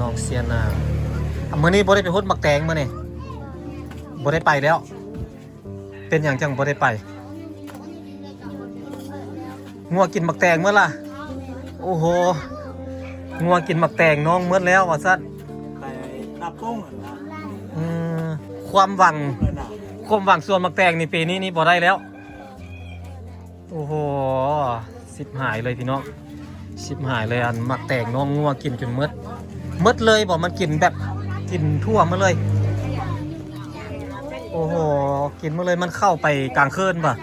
ນ້ອງເຊຍນາ ມື້ນີ້ບໍ່ໄດ້ໄປຫົດໝາກແຕງມື້ນີ້ ບໍ່ໄດ້ໄປແລ້ວ. ເປັນຫຍັງຈັ່ງບໍ່ໄດ້ໄປ? ງົວກິນໝາກແຕງໝົດລະ. ໂອ້ໂຫ ງົວກິນໝາກແຕງນ້ອງໝົດແລ້ວວ່າຊັ້ນ. ໄປນາປຸ້ງຫັ້ນນະ. ອືມ ຄວາມຫວັງ ຄວາມຫວັງສວນໝາກແຕງນີ້ ປີນີ້ນີ້ບໍ່ໄດ້ແລ້ວ. ໂອ້ໂຫ ຊິບຫາຍເລີຍພີ່ນ້ອງ ຊິບຫາຍເລີຍ. ອັນໝາກແຕງນ້ອງງົວກິນຈົນໝົດ ໝົດເລີຍບໍ? ມັນກິນແບບ ກິນທົ່ວໝົດເລີຍ. ໂອ້ໂຫ ກິນໝົດເລີຍ. ມັນເຂົ້າໄປກາງຄືນບໍ?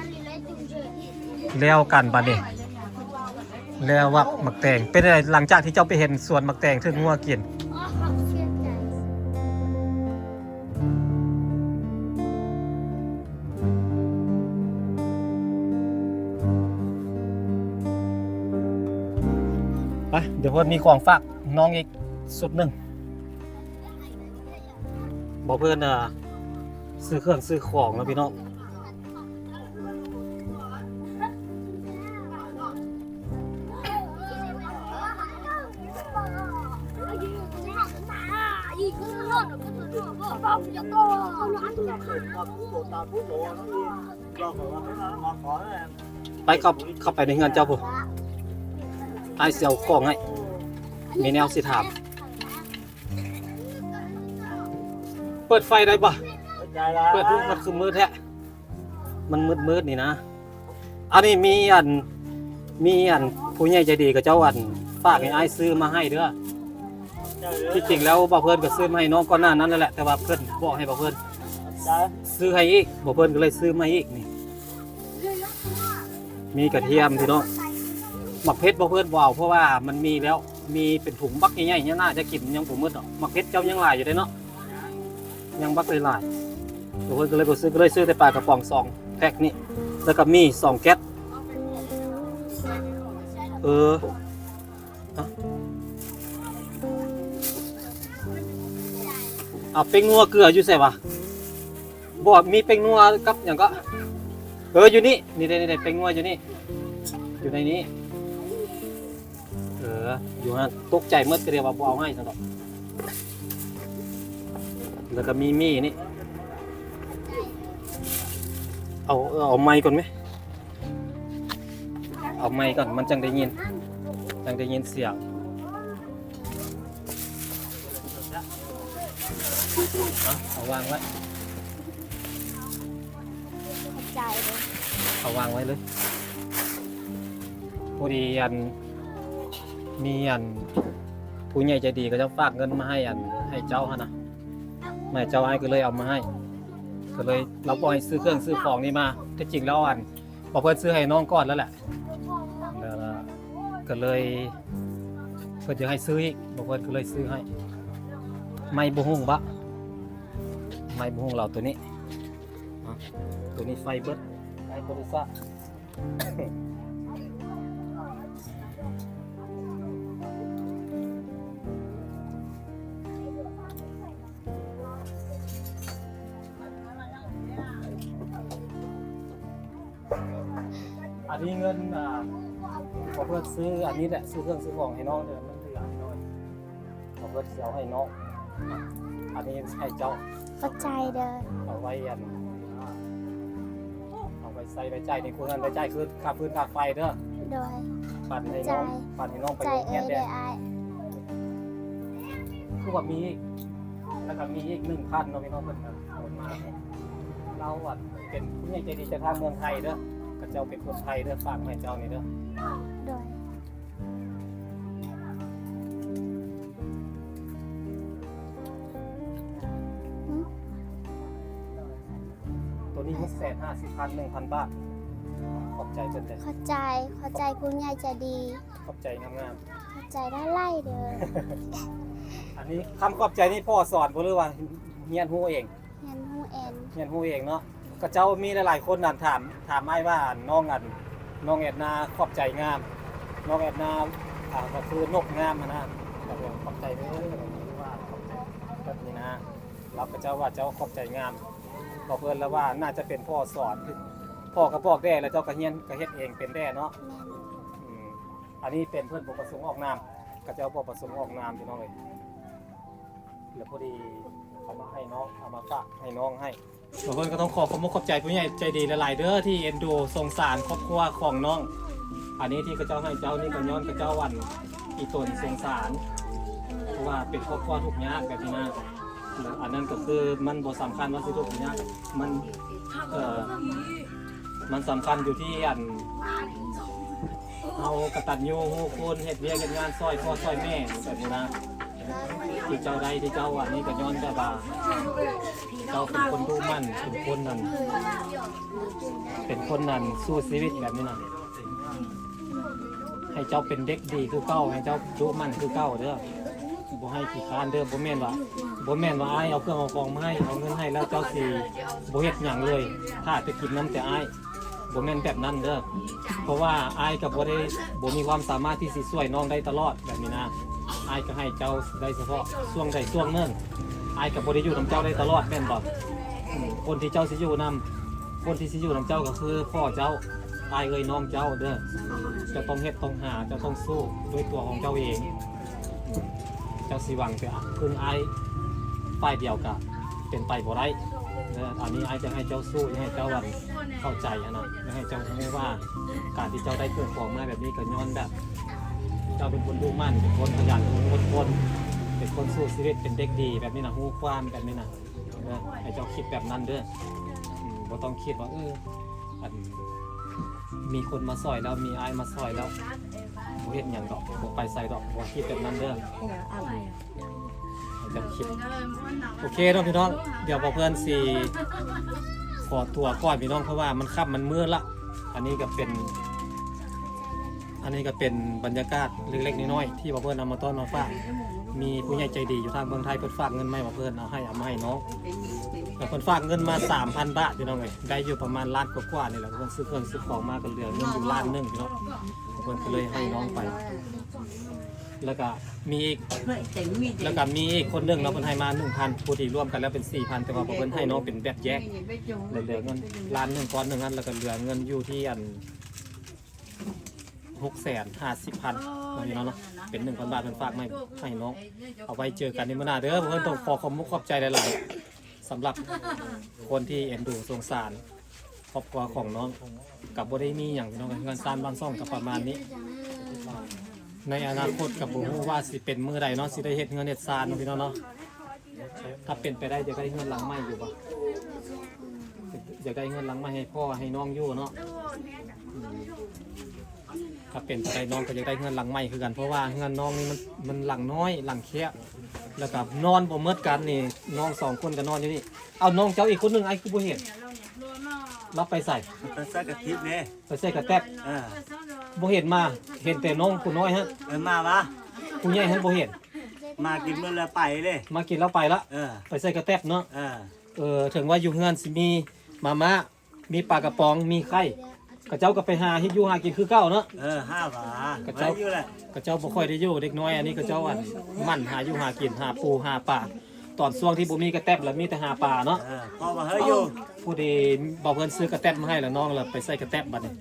ແລ້ວກັນບາດນີ້ ແລ້ວຫວາກໝາກແຕງ. ເປັນໃດຫຼັງຈາກທີ່ເຈົ້າໄປເຫັນສວນໝາກແຕງຖືກງົວກິນ? ໄປ ດຽວເພິ່ນມີຂອງຝາກນ້ອງອີກຊຸດໜຶ່ງ. ບໍ່ເພິ່ນ ເອີ ຊື້ເຄື່ອງຊື້ຂອງແລ້ວພີ່ນ້ອງ. ໄປ ເຂົ້າ ເຂົ້າໄປໃນເຮືອນເຈົ້າພຸ້ນ ອ້າຍຊິເອົາຂອງໃຫ້ ມີແນວຊິຖາມ. ເປີດໄຟໄດ້ບໍ່? ເປີດໄດ້ລະ. ເປີດ ມັນຄືມືດແທ້ ມັນມືດໆນີ້ນະ. ອັນນີ້ມີອັນ ມີອັນຜູ້ໃຫຍ່ໃຈດີເຂົາເຈົ້າອັນຝາກໃຫ້ອ້າຍຊື້ມາໃຫ້ເດີ້. ທີ່ຈິງແລ້ວບ່າວເພິ່ນກໍຊື້ມາໃຫ້ນ້ອງກ່ອນໜ້ານັ້ນແລ້ວແຫຼະ ແຕ່ວ່າເພິ່ນບອກໃຫ້ບ່າວເພິ່ນຊື້ໃຫ້ອີກ ບ່າວເພິ່ນກໍເລີຍຊື້ມາໃຫ້ອີກນີ້. ມີກະທຽມພີ່ນ້ອງ ໝາກເຜັດບ່າວເພິ່ນບໍ່ເອົາ ເພາະວ່າມັນມີແລ້ວ ມີເປັນຖົງບັກໃຫຍ່ໆ ຍັງໜ້າຈະກິນຍັງບໍ່ໝົດດອກ. ໝາກເຜັດເຈົ້າຍັງຫຼາຍຢູ່ເດ້ເນາະ ຍັງບັກຫຼາຍໆ. ໂອ້ຍ ກໍເລີຍບໍ່ຊື້ ກໍເລີຍຊື້ແຕ່ປາກະປ໋ອງສອງແພັກນີ້ ແລ້ວກໍມີສອງແກັດ. ເອີ ເອົາ ເປັນງົວເກືອຢູ່ໃສວະ? ບໍ່ ມີແປ້ງນົວກັບຫຍັງກໍ ເອີ ຢູ່ນີ້ ນີ້ເດ້ ນີ້ເດ້ ແປ້ງນົວຢູ່ນີ້ ຢູ່ໃນນີ້. ເອີ ຢູ່ຫັ້ນ ຕົກໃຈໝົດ ກໍເລີຍວ່າບໍ່ເອົາໃຫ້ຊັ້ນດອກ. ແລ້ວກໍມີໝີ່ນີ້ ເອົາ ເອົາໄມກ່ອນແມະ ເອົາໄມກ່ອນ ມັນຈັ່ງໄດ້ຍິນ ຈັ່ງໄດ້ຍິນສຽງ. ເອົາ ເອົາວາງໄວ້ ຂອບໃຈເດີ້ ເອົາວາງໄວ້ເລີຍ. ພໍດີອັນ ມີອັນ ຜູ້ໃຫຍ່ໃຈດີເຂົາເຈົ້າຝາກເງິນມາໃຫ້ອັນ ໃຫ້ເຈົ້າຫັ້ນນະ ມາໃຫ້ເຈົ້າ ອ້າຍກໍເລີຍເອົາມາໃຫ້ ກໍເລີຍ ລາວບອກໃຫ້ຊື້ເຄື່ອງຊື້ຂອງນີ້ມາ. ທີ່ຈິງແລ້ວອັນ ບໍ່ ເພິ່ນຊື້ໃຫ້ນ້ອງກ່ອນແລ້ວແຫຼະ ແລ້ວກໍເລີຍ ເພິ່ນຈະໃຫ້ຊື້ອີກ ບໍ່ ເພິ່ນກໍເລີຍຊື້ໃຫ້. ໄມ້ບໍ່ຫຸ້ງບະ ໄມ້ບໍ່ຫຸ້ງລາວໂຕນີ້ ໂຕນີ້ໄຟເບິດ ໄຟບໍ່ໄດ້ສະ. ອັນນີ້ເງິນ ອ່າ ຂໍເພິ່ນຊື້ອັນນີ້ແຫຼະ ຊື້ເຄື່ອງຊື້ຂອງໃຫ້ນ້ອງເດີ້ ມັນເຫຼືອໜ້ອຍ ຂໍເພິ່ນຊິເອົາໃຫ້ນ້ອງ. ອັນນີ້ໃຫ້ເຈົ້າ ຂອບໃຈເດີ້ ເອົາໄວ້ອັນ ເອົາໄວ້ໃຊ້ໄວ້ຈ່າຍໃນຄົວເຮືອນ ໄວ້ຈ່າຍຄືຄ່າຟືນຄ່າໄຟເດີ້. ໂດຍ ປັນໃຫ້ນ້ອງ ປັນໃຫ້ນ້ອງໄປໂຮງຮຽນແດ່. ຄືວ່າມີ ແລ້ວກໍມີອີກໜຶ່ງພັນເນາະ ພີ່ນ້ອງເພິ່ນກໍໂອນມາໃຫ້ ລາວອະເປັນຜູ້ໃຫຍ່ໃຈດີຈາກທາງເມືອງໄທເດີ້ ຂະເຈົ້າເປັນຄົນໄທເດີ້ ຝາກມາໃຫ້ເຈົ້ານີ້ເດີ້. ໂດຍ ໂຕນີ້ຫົກແສນຫ້າສິບພັນ ໜຶ່ງພັນບາດ. ຂອບໃຈເພິ່ນເດີ້ ຂອບໃຈ ຂອບໃຈຜູ້ໃຫຍ່ໃຈດີ ຂອບໃຈງາມໆ ຂອບໃຈຫຼາຍໆເດີ້. ອັນນີ້ຄຳຂອບໃຈນີ້ພໍ່ສອນບໍ່ ຫຼືວ່າຮຽນຮູ້ເອງ? ຮຽນຮູ້ເອງ ຮຽນຮູ້ເອງເນາະ. ຂະເຈົ້າມີຫຼາຍໆຄົນນັ້ນຖາມ ຖາມອ້າຍວ່າ ນ້ອງອັນ ນ້ອງແອດນາຂອບໃຈງາມ ນ້ອງແອດນາ ອ່າ ກໍຄືນົກງາມຫັ້ນນະ ກໍເລີຍຂອບໃຈເດີ້ ວ່າຂອບໃຈແບບນີ້ນະ. ລາວ ຂະເຈົ້າວ່າເຈົ້າຂອບໃຈງາມ ບອກເພິ່ນແລ້ວວ່າໜ້າຈະເປັນພໍ່ສອນ ພໍ່ກໍບອກແດ່ ແລ້ວເຈົ້າກໍຮຽນ ກໍເຮັດເອງເປັນແດ່ເນາະ. ແມ່ນ ອືມ ອັນນີ້ເປັນເພິ່ນບໍ່ປະສົງອອກນາມ ຂະເຈົ້າບໍ່ປະສົງອອກນາມ ພີ່ນ້ອງເອີຍ. ແລ້ວພໍດີເອົາມາໃຫ້ນ້ອງ ເອົາມາຝາກໃຫ້ນ້ອງໃຫ້. ແລ້ວເພິ່ນກໍຕ້ອງຂໍຂອບອົກຂອບໃຈຜູ້ໃຫຍ່ໃຈດີຫຼາຍໆເດີ ທີ່ເອັນດູສົງສານຄອບຄົວຂອງນ້ອງ. ອັນນີ້ທີ່ເຂົາເຈົ້າໃຫ້ເຈົ້ານີ້ກໍຍ້ອນເຂົາເຈົ້າ ອັນ ອີ່ຕົນສົງສານ ເພາະວ່າເປັນຄອບຄົວທຸກຍາກແບບນີ້ນະ. ອັນນັ້ນກໍຄືມັນບໍ່ສຳຄັນວ່າຊິທຸກຍາກ ມັນ ເອີ ມັນສຳຄັນຢູ່ທີ່ ອັນ ເຮົາກະຕັນຍູຮູ້ຄຸນ ເຮັດວຽກເຮັດງານຊ່ອຍພໍ່ຊ່ອຍແມ່ແບບນີ້ນະ. ທີ່ເຈົ້າໄດ້ ທີ່ເຈົ້າອັນນີ້ກໍຍ້ອນແບບວ່າເຈົ້າເປັນຄົນດຸໝັ່ນ ເປັນຄົນນັ້ນ ເປັນຄົນນັ້ນ ສູ້ຊີວິດແບບນີ້ນະ. ໃຫ້ເຈົ້າເປັນເດັກດີຄືເກົ່າ ໃຫ້ເຈົ້າດຸໝັ່ນຄືເກົ່າເດີ ບໍ່ໃຫ້ຂີ້ຄ້ານເດີ. ບໍ່ແມ່ນວ່າ ບໍ່ແມ່ນວ່າອ້າຍເອົາເຄື່ອງເອົາຂອງມາໃຫ້ ເອົາເງິນໃຫ້ແລ້ວເຈົ້າຊິບໍ່ເຮັດຫຍັງເລີຍ ຖ້າແຕ່ກິນນຳແຕ່ອ້າຍ. ບໍ່ແມ່ນແບບນັ້ນເດີ ເພາະວ່າອ້າຍກໍບໍ່ໄດ້ ບໍ່ມີຄວາມສາມາດທີ່ຊິຊ່ວຍນ້ອງໄດ້ຕະຫຼອດແບບນີ້ນະ. ອ້າຍກໍໃຫ້ເຈົ້າໄດ້ສະເພາະຊ່ວງໃດຊ່ວງໜຶ່ງ. ອ້າຍກໍບໍ່ໄດ້ຢູ່ນຳເຈົ້າໄດ້ຕະຫຼອດແມ່ນບໍ່? ອືມ ຄົນທີ່ເຈົ້າຊິຢູ່ນຳ ຄົນທີ່ຊິຢູ່ນຳເຈົ້າກໍຄືພໍ່ເຈົ້າ ອ້າຍເອີຍ ນ້ອງເຈົ້າເດີ. ເຈົ້າຕ້ອງເຮັດຕ້ອງຫາ ເຈົ້າຕ້ອງສູ້ດ້ວຍຕົວຂອງເຈົ້າເອງ. ເຈົ້າຊິຫວັງແຕ່ເພິ່ງອ້າຍຝ່າຍດຽວກະເປັນໄປບໍ່ໄດ້ເດີ. ອັນນີ້ອ້າຍຈະໃຫ້ເຈົ້າສູ້ ຢາກໃຫ້ເຈົ້າ ອັນ ເຂົ້າໃຈຫັ້ນນະ. ຢາກໃຫ້ເຈົ້າຮູ້ວ່າການທີ່ເຈົ້າໄດ້ເຄື່ອງຂອງມາແບບນີ້ ກໍຍ້ອນແບບເຈົ້າເປັນຄົນດຸໝັ່ນ ເປັນຄົນຂະຫຍັນ ເປັນຄົນອົດທົນ ເປັນຄົນສູ້ຊີວິດ ເປັນເດັກດີແບບນີ້ນະ ຮູ້ຄວາມແບບນີ້ນະ. ເອີ ໃຫ້ເຈົ້າຄິດແບບນັ້ນເດີ. ອືມ ບໍ່ຕ້ອງຄິດວ່າ ເອີ ອັນ ມີຄົນມາຊ່ອຍແລ້ວ ມີອ້າຍມາຊ່ອຍແລ້ວ ບໍ່ເຮັດຫຍັງດອກ ບໍ່ໄປໃສດອກ ບໍ່ຄິດແບບນັ້ນເດີ. ໃຫ້ເຈົ້າຄິດ. ໂອເຄເນາະພີ່ນ້ອງ ດຽວບ່າວເພິ່ນຊິຂໍຕົວກ່ອນພີ່ນ້ອງ ເພາະວ່າມັນຄ່ຳມັນມືດລະ. ອັນນີ້ກໍເປັນ ອັນນີ້ກໍເປັນບັນຍາກາດເລັກໆນ້ອຍໆ ທີ່ວ່າເພິ່ນເອົາມາຕ້ອນມາຝາກ. ມີຜູ້ໃຫຍ່ໃຈດີຢູ່ທາງເມືອງໄທ ເພິ່ນຝາກເງິນມາໃຫ້ ວ່າເພິ່ນເອົາໃຫ້ ເອົາມາໃຫ້ນ້ອງ ແລ້ວເພິ່ນຝາກເງິນມາສາມພັນບາດ ພີ່ນ້ອງເອີຍ. ໄດ້ຢູ່ປະມານລ້ານກວ່າໆນີ້ແຫຼະ ເພິ່ນຊື້ເຄື່ອງຊື້ຂອງມາກໍເຫຼືອເງິນຢູ່ລ້ານໜຶ່ງ ພີ່ນ້ອງ. ເພິ່ນກໍເລີຍໃຫ້ນ້ອງໄປ ແລ້ວກໍມີອີກ ແລ້ວກໍມີອີກຄົນໜຶ່ງເນາະ ເພິ່ນໃຫ້ມາໜຶ່ງພັນ ຜູ້ທີ່ລວມກັນແລ້ວເປັນສີ່ພັນ ແຕ່ວ່າເພິ່ນໃຫ້ນ້ອງເປັນແບບແຍກ ເຫຼືອເງິນລ້ານໜຶ່ງກ້ອນໜຶ່ງຫັ້ນ ແລ້ວກໍເຫຼືອເງິນຢູ່ທີ່ ອັນ ຫົກແສນຫ້າສິບພັນເນາະ ພີ່ນ້ອງເນາະ. ເປັນໜຶ່ງພັນບາດ ເພິ່ນຝາກມາໃຫ້ນ້ອງ ເອົາໄວ້ເຈີກັນໃນມື້ໜ້າເດີ. ເພິ່ນຕ້ອງຂໍຂອບມຸກຂອບໃຈຫຼາຍໆ ສຳລັບຄົນທີ່ເອັນດູສົງສານຄອບຄົວຂອງນ້ອງ. ກໍບໍ່ໄດ້ມີຫຍັງພີ່ນ້ອງ ເຮືອນຊານບ້ານຊ່ອງກໍປະມານນີ້. ໃນອະນາຄົດກໍບໍ່ຮູ້ວ່າຊິເປັນມື້ໃດເນາະ ຊິໄດ້ເຮັດເຮືອນເຮັດຊານເນາະ ພີ່ນ້ອງເນາະ. ຖ້າເປັນໄປໄດ້ຢາກໄດ້ເຮືອນຫຼັງໃໝ່ຢູ່ບໍ່? ຢາກໄດ້ເຮືອນຫຼັງໃໝ່ໃຫ້ພໍ່ໃຫ້ນ້ອງຢູ່ເນາະ. ອືມ ຖ້າເປັນໄປໄດ້ນ້ອງກໍຢາກໄດ້ເຮືອນຫຼັງໃໝ່ຄືກັນ ເພາະວ່າເຮືອນນ້ອງນີ້ມັນ ມັນຫຼັງນ້ອຍ ຫຼັງແຄບ ແລ້ວກໍນອນບໍ່ໝົດກັນນີ້ ນ້ອງສອງຄົນກໍນອນຢູ່ນີ້. ເອົາ ນ້ອງເຈົ້າອີກຄົນໜຶ່ງ ອ້າຍຄືບໍ່ເຫັນ? ລາວໄປໃສ? ໄປໃສ່ກະຕິບເດ້ ໄປໃສ່ກະແຕັບ. ເອີ ບໍ່ເຫັນມາ ເຫັນແຕ່ນ້ອງຜູ້ນ້ອຍຫັ້ນ. ເອີ ມາວະ? ຜູ້ໃຫຍ່ຫັ້ນບໍ່ເຫັນ. ມາກິນມື້ລະໄປເດ້ ມາກິນແລ້ວໄປລະ. ເອີ ໄປໃສ່ກະແຕັບເນາະ. ເອີ ເອີ ເຖິງວ່າຢູ່ເຮືອນຊິມີມາມ່າ ມີປາກະປ໋ອງ ມີໄຂ່ ເຂົາເຈົ້າກໍໄປຫາເຮັດຢູ່ຫາກິນຄືເກົ່າເນາະ. ເອີ ຫາວ່າ ເຂົາເຈົ້າ ເຂົາເຈົ້າບໍ່ຄ່ອຍໄດ້ຢູ່ ເດັກນ້ອຍອັນນີ້ເຂົາເຈົ້າ ອັນ ໝັ່ນຫາຢູ່ຫາກິນ ຫາປູຫາປາ. ຕອນຊ່ວງທີ່ບໍ່ມີກະແຕັບລະມີແຕ່ຫາປາເນາະ. ເອີ ພໍວ່າເຮີຢູ່ ພໍດີບ່າວເພິ່ນຊື້ກະແຕັບມາໃຫ້ລະ ນ້ອງລະໄປໃສ່ກະແຕັບ. ບັດນີ້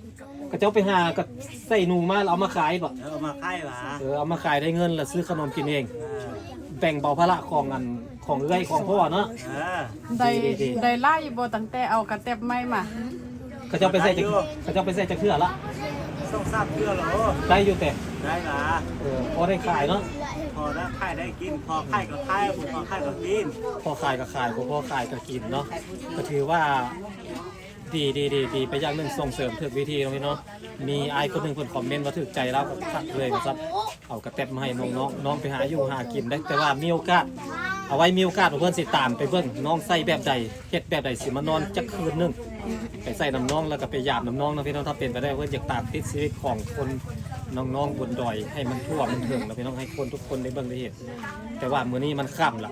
ເຂົາເຈົ້າໄປຫາກະໃສ່ໜູມາລະເອົາມາຂາຍບໍ? ເອີ ເອົາມາຂາຍຫວາ? ເອີ ເອົາມາຂາຍໄດ້ເງິນລະຊື້ຂະໜົມກິນເອງ. ເອີ ແບ່ງເບົາພາລະຂອງ ອັນ ຂອງເອື້ອຍຂອງພໍ່ເນາະ. ເອີ ໄດ້ ໄດ້ຫຼາຍຢູ່ບໍ່ ຕັ້ງແຕ່ເອົາກະແຕັບໃໝ່ມາ? ເຂົາເຈົ້າໄປໃສ່ຈັກ ເຂົາເຈົ້າໄປໃສ່ຈັກເທື່ອລະ? ສອງສາມເທື່ອລະ. ໂອ້ ໄດ້ຢູ່ແຕ່ ໄດ້ລະ. ເອີ ພໍໄດ້ຂາຍເນາະ. ພໍໄດ້ຂາຍໄດ້ກິນ ພໍຂາຍກໍຂາຍ ບໍ່ພໍຂາຍກໍກິນ. ພໍຂາຍກໍຂາຍ ບໍ່ພໍຂາຍກໍກິນເນາະ. ກໍຖືວ່າ ດີ ດີ ດີ ດີໄປຢ່າງໜຶ່ງ ສົ່ງເສີມຖືກວິທີເນາະພີ່ເນາະ. ມີອ້າຍຄົນໜຶ່ງເພິ່ນຄອມເມັນວ່າຖືກໃຈລາວກໍຄັກເລີຍວ່າຊັ້ນ. ເອົາກະແຕັບມາໃຫ້ນ້ອງໆ ນ້ອງໄປຫາຢູ່ຫາກິນໄດ້ ແຕ່ວ່າມີໂອກາດ ເອົາໄວ້ມີໂອກາດວ່າເພິ່ນຊິຕາມໄປເບິ່ງນ້ອງໃຊ້ແບບໃດ ເຮັດແບບໃດ ຊິມານອນຈັກຄືນໜຶ່ງ ໄປໃສ່ນຳນ້ອງ ແລ້ວກໍໄປຢາມນຳນ້ອງເນາະພີ່ນ້ອງ. ຖ້າເປັນໄປໄດ້ເພິ່ນຢາກຕາມຕິດຊີວິດຂອງຄົນ ນ້ອງໆ ບົນດອຍ ໃຫ້ມັນທົ່ວມັນເຖິງເນາະພີ່ນ້ອງ ໃຫ້ຄົນທຸກຄົນໄດ້ເບິ່ງໄດ້ເຫັນ. ແຕ່ວ່າມື້ນີ້ມັນຄ່ຳລະ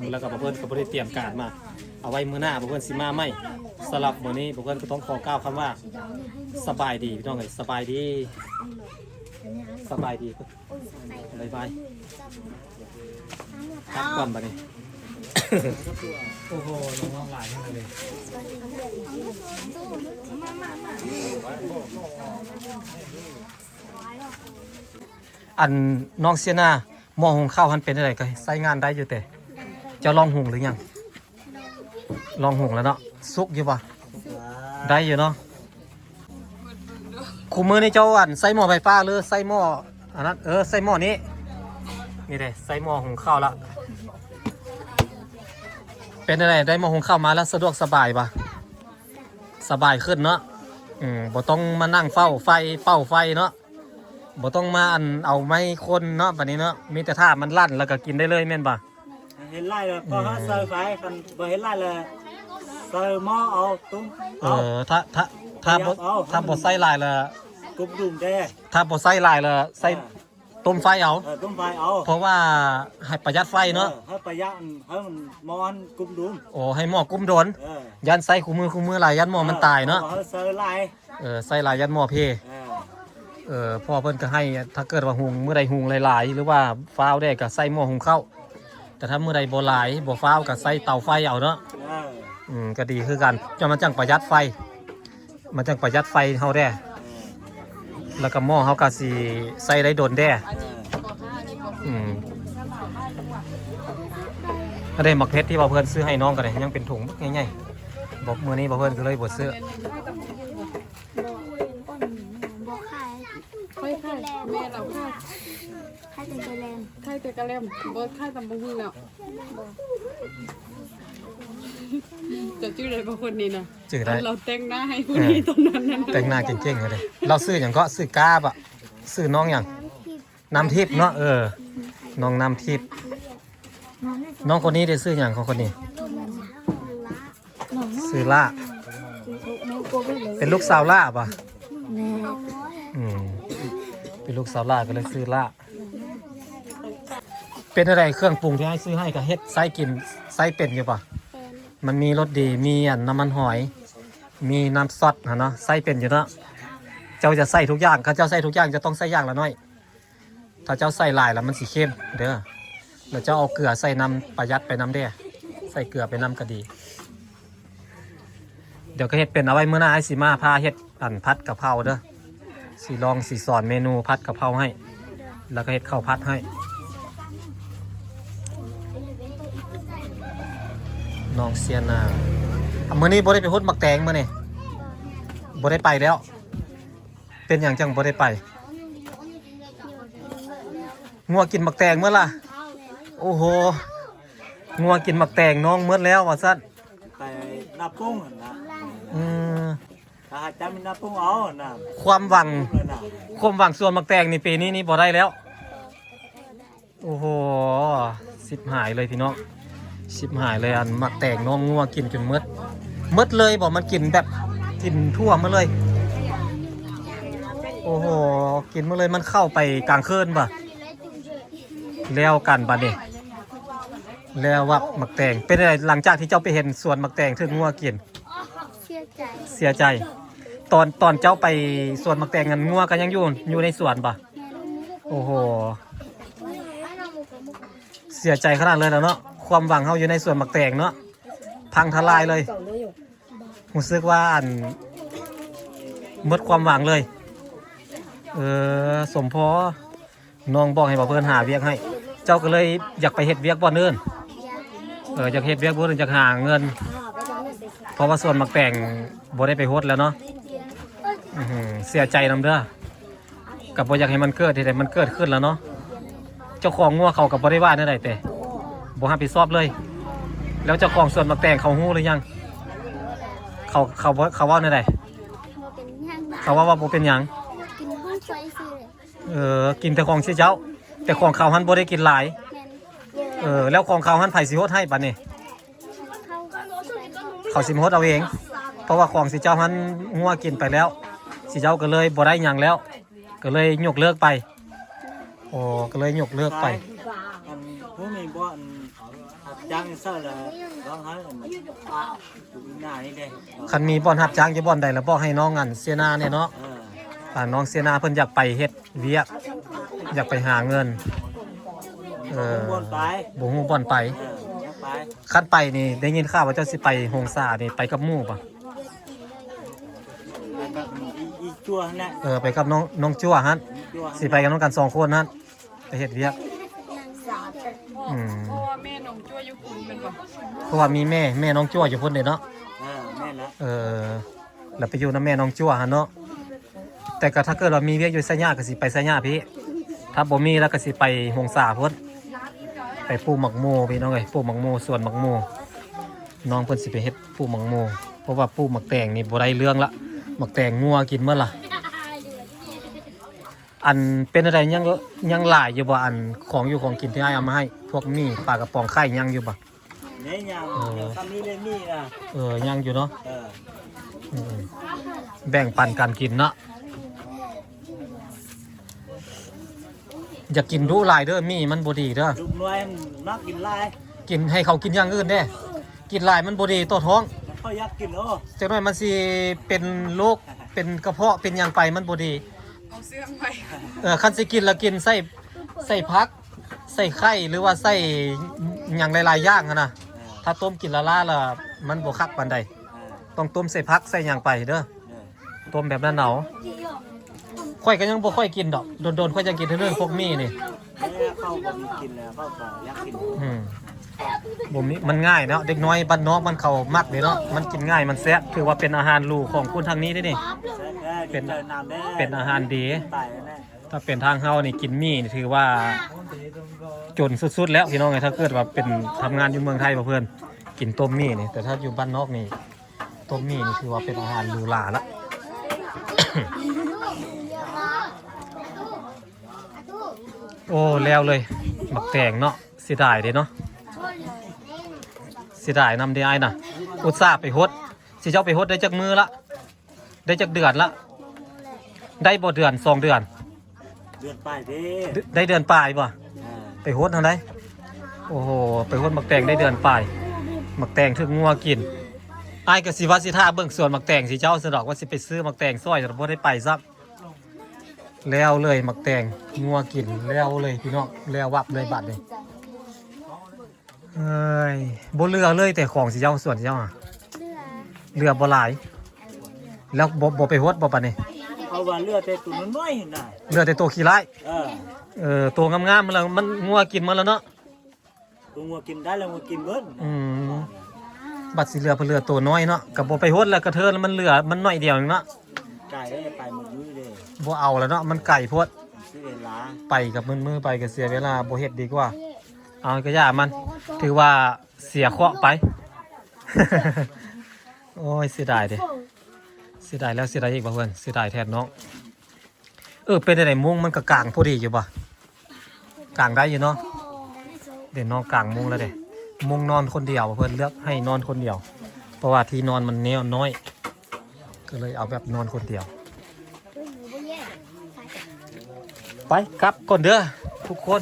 ແລ້ວກໍເພິ່ນກໍບໍ່ໄດ້ຕຽມການມາ. ເອົາໄວ້ມື້ໜ້າພວກເພິ່ນຊິມາໃໝ່. ສຳລັບມື້ນີ້ພວກເພິ່ນກໍຕ້ອງຂໍກ່າວຄຳວ່າ ສະບາຍດີພີ່ນ້ອງເອີຍ ສະບາຍດີ ສະບາຍດີ ບາຍບາຍ ກັບກ່ອນບັດນີ້. ໂອ້ໂຫ ນ້ອງໆ ຫຼາຍຂະໜາດເລີຍ. ອັນ ນ້ອງເຊຍນາ ໝໍ້ຫຸງເຂົ້າຫັ້ນເປັນຈັ່ງໃດ ກໍໃຊ້ງານໄດ້ຢູ່ເຕ? ເຈົ້າລອງຫຸງຫຼືຍັງ? ລອງຫຸງແລ້ວເນາະ. ສຸກຢູ່ບໍ່? ໄດ້ຢູ່ເນາະ. ຄູ່ມື້ນີ້ເຈົ້າ ອັນ ໃຊ້ໝໍ້ໄຟຟ້າ ຫຼືໃຊ້ໝໍ້ອັນນັ້ນ? ເອີ ໃຊ້ໝໍ້ນີ້. ນີ້ເດ້ ໃຊ້ໝໍ້ຫຸງເຂົ້າລະ. ເປັນຈັ່ງໃດ? ໄດ້ໝໍ້ຫຸງເຂົ້າມາແລ້ວ ສະດວກສະບາຍບໍ່? ສະບາຍຂຶ້ນເນາະ. ອືມ ບໍ່ຕ້ອງມານັ່ງເຝົ້າໄຟ ເປົ່າໄຟເນາະ. ບໍ່ຕ້ອງມາ ອັນ ເອົາໄມ້ຄົນເນາະ ບາດນີ້ເນາະ. ມີແຕ່ຖ້າມັນລັ່ນ ແລ້ວກໍກິນໄດ້ເລີຍ ແມ່ນບໍ່? ເຫັນຫຼາຍແລ້ວ ອືມ ພໍເຮົາໃສ່ໄຟ ຄັນບໍ່ເຫັນຫຼາຍແລ້ວ ໃສ່ໝໍ້ເອົາ ຕຸ້ມ ເອີ ເອົາ ຖ້າ ຖ້າ ຖ້າບໍ່ ປະຢັດເອົາ ຖ້າບໍ່ໃສ່ຫຼາຍແລ້ວ ກຸບດຸມແດ່. ຖ້າບໍ່ໃສ່ຫຼາຍແລ້ວ ໃສ່ ເອີ ຕົ້ມໄຟເອົາ. ເອີ ຕົ້ມໄຟເອົາ ເພາະວ່າໃຫ້ປະຢັດໄຟເນາະ. ເອີ ໃຫ້ປະຢັດ ໃຫ້ມັນ ໝໍ້ຫັ້ນກຸບດຸມ. ໂອ້ ໃຫ້ໝໍ້ກຸບດົນ. ເອີ ຢ້ານໃຊ້ຄູ່ມື້ ຄູ່ມື້ຫຼາຍ ຢ້ານໝໍ້ມັນຕາຍເນາະ. ເອີ ເຮົາໃສ່ຫຼາຍ ເອີ ໃສ່ຫຼາຍຢ້ານໝໍ້ເພ. ເອີ ເອີ ພໍ່ເພິ່ນກໍໃຫ້ ຖ້າເກີດວ່າຫຸງ ມື້ໃດຫຸງຫຼາຍໆ ຫຼືວ່າຟ້າວແດ່ກໍໃສ່ໝໍ້ຫຸງເຂົ້າ. ແຕ່ຖ້າມື້ໃດບໍ່ຫຼາຍ ບໍ່ຟ້າວ ກໍໃສ່ເຕົາໄຟເອົາເນາະ. ເອີ ອືມ ກໍດີຄືກັນ ຈັ່ງມັນຈັ່ງປະຢັດໄຟ ມັນຈັ່ງປະຢັດໄຟເຮົາແດ່. ເອີ ແລ້ວກໍໝໍ້ເຮົາກໍຊິໃຊ້ໄດ້ດົນແດ່. ເອີ ອືມ ອັນນີ້ໝາກເຜັດທີ່ວ່າເພິ່ນຊື້ໃຫ້ນ້ອງກໍໄດ້ ຍັງເປັນຖົງບັກໃຫຍ່ໆ. ບອກ ມື້ນີ້ບໍ່ ເພິ່ນກໍເລີຍບໍ່ຊື້. ບໍ່ຂາຍ ຂ້ອຍຂາຍ ແມ່ເຮົາຂາຍ ຂາຍແຕ່ກະແລມ ຂາຍແຕ່ກະແລມ ບໍ່ຂາຍຕຳບັກຫຸ່ງແລ້ວ. ເຈົ້າຈື່ໄດ້ບໍ່ຄົນນີ້ນະ? ຈື່ໄດ້ ອັນລາວແຕ່ງໜ້າໃຫ້ຜູ້ນີ້ ເອີ ຕອນນັ້ນນະ ແຕ່ງໜ້າເກັ່ງໆເລີຍ. ລາວຊື່ຫຍັງເກາະ? ຊື່ກາບະ? ຊື່ນ້ອງຫຍັງ? ນ້ຳທິບເນາະ. ເອີ ນ້ອງນ້ຳທິບ. ນ້ອງຄົນນີ້ໄດ້ຊື່ຫຍັງຂອງຄົນນີ້? ຊື່ລາ. ເປັນລູກສາວລາບໍ່? ແມ່ນ. ອືມ ເປັນລູກສາວລາກໍເລີຍຊື່ລາ. ເປັນຈັ່ງໃດ ເຄື່ອງປຸງທີ່ອ້າຍຊື້ໃຫ້ ກໍເຮັດໃຊ້ກິນ ໃຊ້ເປັນຢູ່ບໍ່? ເປັນ. ມັນມີລົດດີ ມີອັນ ນ້ຳມັນຫອຍ ມີນ້ຳຊອດຫັ້ນເນາະ ໃຊ້ເປັນຢູ່ເນາະ. ເຈົ້າຈະໃສ່ທຸກຢ່າງ ຄັນເຈົ້າໃສ່ທຸກຢ່າງ ເຈົ້າຕ້ອງໃສ່ຢ່າງລະໜ້ອຍ. ຖ້າເຈົ້າໃສ່ຫຼາຍແລ້ວມັນຊິເຄັມເດີ. ແລ້ວເຈົ້າເອົາເກືອໃສ່ນຳ ປະຢັດໄປນຳເດ້ ໃສ່ເກືອໄປນຳກໍດີ. ດຽວກໍເຮັດເປັນ ເອົາໄວ້ມື້ໜ້າອ້າຍຊິມາພາເຮັດ ອັນ ຜັດກະເພົາເດີ. ຊິລອງ ຊິສອນເມນູຜັດກະເພົາໃຫ້ ແລ້ວກໍເຮັດເຂົ້າຜັດໃຫ້. ນ້ອງເຊຍນາ ມື້ນີ້ບໍ່ໄດ້ໄປຫົດໝາກແຕງ ມື້ນີ້ບໍ່ໄດ້ໄປແລ້ວ. ເປັນຫຍັງຈັ່ງບໍ່ໄດ້ໄປ? ງົວກິນໝາກແຕງໝົດລະ. ໂອ້ໂຫ ງົວກິນໝາກແຕງນ້ອງໝົດແລ້ວວ່າຊັ້ນ. ໄປນາປຸ້ງຫັ້ນນະ. ອືມ ຖ້າຫາຈຳນາປຸ້ງເອົານະ. ຄວາມຫວັງ ຄວາມຫວັງສວນໝາກແຕງນີ້ ປີນີ້ນີ້ບໍ່ໄດ້ແລ້ວ. ໂອ້ໂຫ ຊິບຫາຍເລີຍພີ່ນ້ອງ ຊິບຫາຍເລີຍ. ອັນໝາກແຕງນ້ອງງົວກິນຈົນໝົດ ໝົດເລີຍບໍ່? ມັນກິນແບບ ກິນທົ່ວໝົດເລີຍ. ໂອ້ໂຫ ກິນໝົດເລີຍ. ມັນເຂົ້າໄປກາງຄືນບໍ່? ແລ້ວກັນບາດນີ້ ແລ້ວວ່າໝາກແຕງ. ເປັນຈັ່ງໃດ ຫຼັງຈາກທີ່ເຈົ້າໄປເຫັນສວນໝາກແຕງຖືກງົວກິນ? ເສຍໃຈ ເສຍໃຈ. ຕອນ ຕອນເຈົ້າໄປສວນໝາກແຕງນັ້ນ ງົວກໍຍັງຢູ່ ຢູ່ໃນສວນບໍ່? ແມ່ນ. ໂອ້ໂຫ ເສຍໃຈຂະໜາດເລີຍແຫຼະເນາະ. ຄວາມຫວັງເຮົາຢູ່ໃນສວນໝາກແຕງເນາະ ພັງທະລາຍເລີຍ. ຮູ້ສຶກວ່າ ອັນ ໝົດຄວາມຫວັງເລີຍ. ເອີ ສົມພໍ ນ້ອງບອກໃຫ້ບ່າວເພິ່ນຫາວຽກໃຫ້ ເຈົ້າກໍເລີຍຢາກໄປເຮັດວຽກບ່ອນອື່ນ. ເອີ ຢາກເຮັດວຽກບ່ອນອື່ນ ຢາກຫາເງິນ ເພາະວ່າສວນໝາກແຕງບໍ່ໄດ້ໄປຫົດແລ້ວເນາະ. ອື ເສຍໃຈນຳເດີ. ກໍບໍ່ຢາກໃຫ້ມັນເກີດ ເຮັດໃຫ້ມັນເກີດຂຶ້ນແລ້ວເນາະ. ເຈົ້າຂອງງົວເຂົາກໍບໍ່ໄດ້ວ່າແນວໃດເຕະ ບໍ່ຮັບຜິດຊອບເລີຍ. ແລ້ວເຈົ້າຂອງສວນໝາກແຕງເຂົາຮູ້ຫຼືຍັງ? ເຂົາ ເຂົາ ເຂົາເວົ້າແນວໃດ? ບໍ່ເປັນຫຍັງ ເຂົາເວົ້າວ່າບໍ່ເປັນຫຍັງ ກິນຂອງຂ້ອຍຊື່. ເອີ ກິນແຕ່ຂອງຊື່ເຈົ້າ ແຕ່ຂອງເຂົາຫັ້ນບໍ່ໄດ້ກິນຫຼາຍ. ແມ່ນ. ເອີ ແລ້ວຂອງເຂົາຫັ້ນໃຜຊິຫົດໃຫ້ບາດນີ້? ເຂົາຊິມາຫົດເອົາເອງ ເພາະວ່າຂອງຊິເຈົ້າຫັ້ນງົວກິນໄປແລ້ວ ຊິເຈົ້າກໍເລີຍບໍ່ໄດ້ຫຍັງແລ້ວ ກໍເລີຍຍົກເລີກໄປ. ໂອ້ ກໍເລີຍຍົກເລີກໄປ. ອັນ ຜູ້ມີບ່ອນຮັບຈ້າງໃສ່ລະ ລອງໃຫ້ອັນ ຢູ່ໜ້ານີ້ເດ້. ຄັນມີບ່ອນຮັບຈ້າງຢູ່ບ່ອນໃດລະ ບອກໃຫ້ນ້ອງອັນເສຍໜ້າແດ່ເນາະ. ເອີ ອ່າ ນ້ອງເສຍໜ້າເພິ່ນຢາກໄປເຮັດວຽກ ຢາກໄປຫາເງິນ. ເອີ ບໍ່ຮູ້ບ່ອນໄປ ບໍ່ຮູ້ບ່ອນໄປ. ເອີ ຢາກໄປ ຄັນໄປນີ້ ໄດ້ຍິນຂ່າວວ່າເຈົ້າຊິໄປຫົງສານີ້ ໄປກັບໝູ່ບໍ່? ໄປກັບອີ່ ອີ່ຈົວຫັ້ນແຫຼະ. ເອີ ໄປກັບນ້ອງ ນ້ອງຈົວຫັ້ນ. ຈົວ ຊິໄປກັນນຳກັນສອງຄົນຫັ້ນ ໄປເຮັດວຽກ. ອືມ ແມ່ນ້ອງຈົວຢູ່ພຸ້ນແມ່ນບໍ່? ເພາະວ່າມີແມ່ ແມ່ນ້ອງຈົວຢູ່ພຸ້ນເດ້ເນາະ. ເອີ ແມ່ນລະ. ເອີ ແລ້ວໄປຢູ່ນຳແມ່ນ້ອງຈົວຫັ້ນເນາະ. ແຕ່ກໍຖ້າເກີດວ່າມີວຽກຢູ່ໄຊຍະ ກໍຊິໄປໄຊຍະພີ້. ຖ້າບໍ່ມີແລ້ວກໍຊິໄປຫົງສາພຸ້ນ ໄປປູກໝາກໂມພີ່ນ້ອງເອີຍ. ປູກໝາກໂມ ສວນໝາກໂມ ນ້ອງເພິ່ນຊິໄປເຮັດປູກໝາກໂມ ເພາະວ່າປູກໝາກແຕງນີ້ບໍ່ໄດ້ເລື່ອງລະ. ໝາກແຕງງົວກິນໝົດລະ. ອັນເປັນຈັ່ງໃດ ຍັງ ຍັງຫຼາຍຢູ່ບໍ່? ອັນຂອງຢູ່ຂອງກິນທີ່ອ້າຍເອົາມາໃຫ້ ພວກໝີ່ ປາກະປ໋ອງ ໄຂ່ ຍັງຢູ່ບໍ່? ແມ່ນຍັງ ເອີ ດຽວຊ້ຳນີ້ເລີຍມີນະ. ເອີ ຍັງຢູ່ເນາະ. ເອີ ອືມ ແບ່ງປັນກັນກິນເນາະ. ຢ່າກິນດຸຫຼາຍເດີ ໝີ່ມັນບໍ່ດີເດີ. ລູກນ້ອຍມັນມັກກິນຫຼາຍ ກິນ ໃຫ້ເຂົາກິນຢ່າງອື່ນແດ່. ກິນຫຼາຍມັນບໍ່ດີຕໍ່ທ້ອງ. ເຂົາຢາກກິນ ໂອ້ ຈັກໜ້ອຍມັນຊິເປັນໂລກ ເປັນກະເພາະ ເປັນຫຍັງໄປ ມັນບໍ່ດີ. ເອົາເຊື້ອງໄປ. ເອີ ຄັນຊິກິນລະກິນໃສ່ ໃສ່ຜັກ ໃສ່ໄຂ່ ຫຼືວ່າໃສ່ຫຍັງຫຼາຍໆຢ່າງຫັ້ນນະ. ເອີ ຖ້າຕົ້ມກິນລ້າໆລະມັນບໍ່ຄັກປານໃດ. ເອີ ຕ້ອງຕົ້ມໃສ່ຜັກໃສ່ຫຍັງໄປເດີ. ເອີ ຕົ້ມແບບນັ້ນເອົາ. ຂ້ອຍກໍຍັງບໍ່ຄ່ອຍກິນດອກ ດົນໆຂ້ອຍຈັ່ງກິນເທື່ອໜຶ່ງ ພວກໝີ່ນີ້. ເອີ ເຂົາບໍ່ມີກິນແລ້ວ ເຂົາກໍຢາກກິນ. ອືມ ບໍ່ມີ ມັນງ່າຍເນາະ ເດັກນ້ອຍບ້ານນອກມັນເຂົາມັກເດ້ເນາະ. ມັນກິນງ່າຍ ມັນແຊບ ຖືວ່າເປັນອາຫານຫຼູຂອງຄົນທາງນີ້ເດ້ນີ້. ເປັນ ເປັນອາຫານດີ. ຖ້າເປັນທາງເຮົານີ້ກິນໝີ່ນີ້ຖືວ່າຈົນສຸດໆແລ້ວພີ່ນ້ອງເອີຍ. ຖ້າເກີດວ່າເປັນ ທຳງານຢູ່ເມືອງໄທ ບໍ່ເພິ່ນກິນຕົ້ມໝີ່ນີ້ ແຕ່ຖ້າຢູ່ບ້ານນອກນີ້ ຕົ້ມໝີ່ນີ້ຖືວ່າເປັນອາຫານຫຼູຫຼາລະ. ໂອ້ ແລ້ວເລີຍ ໝາກແຕງເນາະ. ເສຍດາຍເດ້ເນາະ ເສຍດາຍນຳເດ້ອ້າຍນະ. ອຸດສ່າໄປຫົດ ຊິເຈົ້າໄປຫົດໄດ້ຈັກມື້ລະ? ໄດ້ຈັກເດືອນລະ? ໄດ້ບໍ່ເດືອນ ສອງເດືອນ? ເດືອນປາຍເດ້. ໄດ້ເດືອນປາຍບໍ່? ອ່າ ໄປຫົດຫັ້ນໃດ. ໂອ້ໂຫ ໄປຫົດໝາກແຕງໄດ້ເດືອນປາຍ ໝາກແຕງຖືກງົວກິນ. ອ້າຍກໍຊິວ່າຊິຖ້າເບິ່ງສວນໝາກແຕງຊິເຈົ້າຊັ້ນດອກ ວ່າຊິໄປຊື້ໝາກແຕງຊ່ອຍ ແຕ່ບໍ່ໄດ້ໄປຊ້ຳ. ແລ້ວເລີຍໝາກແຕງ ງົວກິນແລ້ວເລີຍພີ່ນ້ອງ ແລ້ວວັບເລີຍບາດນີ້. ເອີຍ ບໍ່ເຫຼືອເລີຍ ແຕ່ຂອງຊິເຈົ້າ ສວນຊິເຈົ້າ ເຫຼືອ ເຫຼືອບໍ່ຫຼາຍ. ແລ້ວບໍ່ ບໍ່ໄປຫົດບໍ່ປານນີ້? ເພາະວ່າເຫຼືອແຕ່ໂຕນ້ອຍໆຫັ້ນນະ ເຫຼືອແຕ່ໂຕຂີ້ຮ້າຍ. ເອີ ເອີ ໂຕງາມໆ ແລ້ວມັນ ງົວກິນໝົດແລ້ວເນາະ. ຕົວງົວກິນໄດ້ແລ້ວ ງົວກິນເບິດ. ອືມ ບັດຊິເຫຼືອ ເພິ່ນເຫຼືອໂຕນ້ອຍເນາະ ກໍບໍ່ໄປຫົດແລ້ວ ກະເທີນມັນເຫຼືອ ມັນໜ້ອຍດຽວໜຶ່ງເນາະ. ໄກ ໄປໝົດມື້ເດ້ ບໍ່ເອົາແລ້ວເນາະ ມັນໄກໂພດ ເສຍເວລາ ໄປກັບມືດໆ ໄປກໍເສຍເວລາ ບໍ່ເຮັດດີກວ່າ. ເອົາ ກໍຢ່າມັນ ຖືວ່າເສຍເຄາະໄປ. ໂອ້ຍ ເສຍດາຍເດ້ ເສຍດາຍແລ້ວເສຍດາຍອີກ ບໍ່ເພິ່ນ ເສຍດາຍແທນນ້ອງ. ເອີ ເປັນຈັ່ງໃດ ມຸ້ງມັນກໍກາງພໍດີຢູ່ບໍ່? ກາງໄດ້ຢູ່ເນາະ. ເດ ນ້ອງກາງມຸ້ງແລ້ວເດ. ມຸ້ງນອນຄົນດຽວ ເພິ່ນເລືອກໃຫ້ນອນຄົນດຽວ ເພາະວ່າທີ່ນອນມັນແນວນ້ອຍ ກໍເລີຍເອົາແບບນອນຄົນດຽວ. ໄປ ກັບກ່ອນເດີທຸກຄົນ.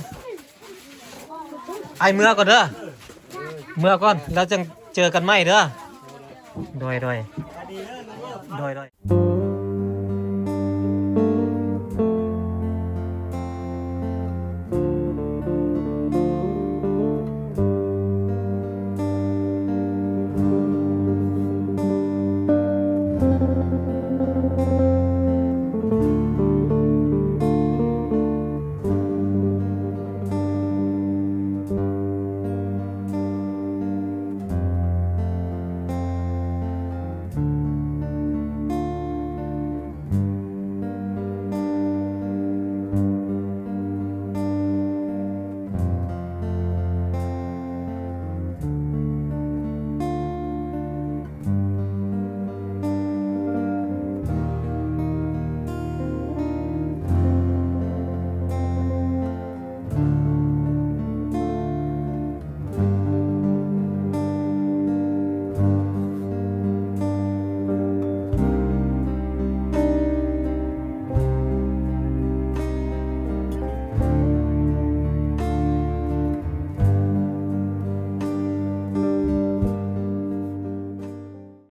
ອ້າຍເມືອກ່ອນເດີ ເມືອກ່ອນ ແລ້ວຈັ່ງເຈີກັນໃໝ່ເດີ. ໂດຍ ໂດຍ ໂດຍ ໂດຍ.